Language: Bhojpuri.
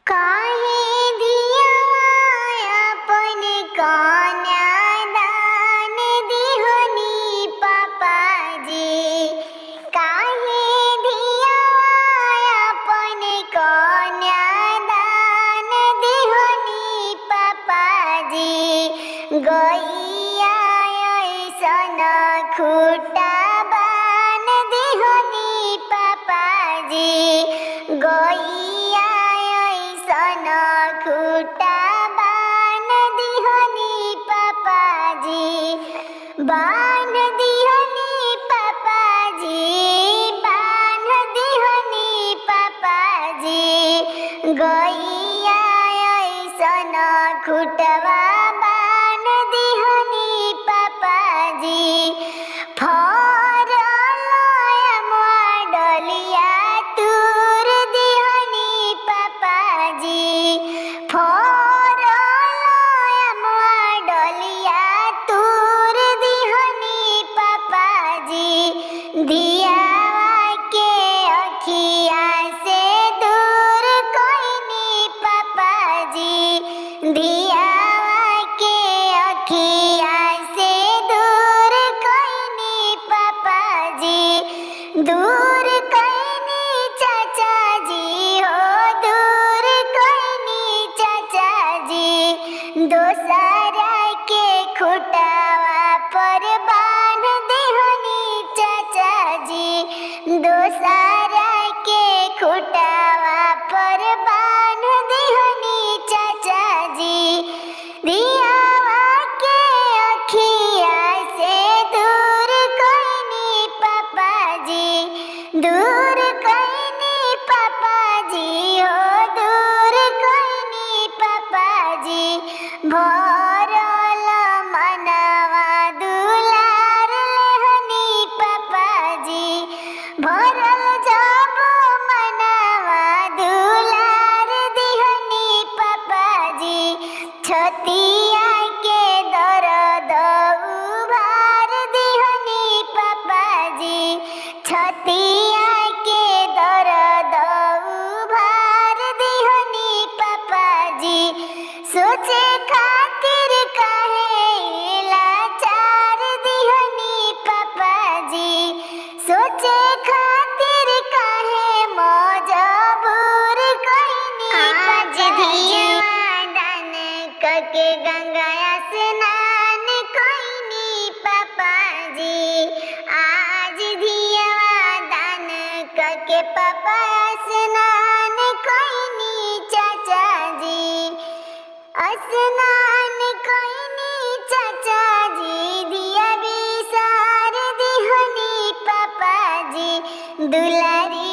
काहे दिया अपन कन्यादान दिहनी पापाजी, काहे दिया अपन कन्यादान दिहनी पापाजी। गैया ऐसन खुटा बान दिहनी पापाजी, गैया ऐसन खुटा बान दिहनी पापाजी, बान दिहनी पापाजी, बान दिहनी पापाजी। गैया ऐसन खुटवा बान दिहनी पापाजी। फरल अमुआ डलिया तुर दिहनी पापाजी, फरल अमुआ डलिया तुर दिहनी पापाजी। दियावा के अखिया से दूर कोइनी पापाजी, दियावा के अखिया से दूर कोइनी पापाजी। दूर कैनी चाचा जी हो, दूर कैनी चाचा जी। दोसरा के खुटावा पर बांध देहनी चाचा जी, दोसरा के खुटावा पर बांध देहनी चाचा जी। दियावा के अखिया से दूर कैनी पापाजी, दूर कैनी पापाजी हो, दूर कैनी पापाजी। भरल मनवा दुलार लेहनी पापाजी, भरल जब मनवा दुलार दिहनी पापाजी। छतिया के दर्द उभार दिहनी पापाजी, छतिया के दर्द उभार दिहनी पापाजी। सोचे खातिर काहे लाचार दिहनी पापाजी, सोचे खातिर काहे मजबूर कैनी। आज धिया दान कके गंगा स्नान कैनी पापाजी, आज धिया दान कके पापा स्नान कैनी चाचा जी, स्नान कैनी चाचा जी। दिया बिसार दिहनी पापाजी, दुलारी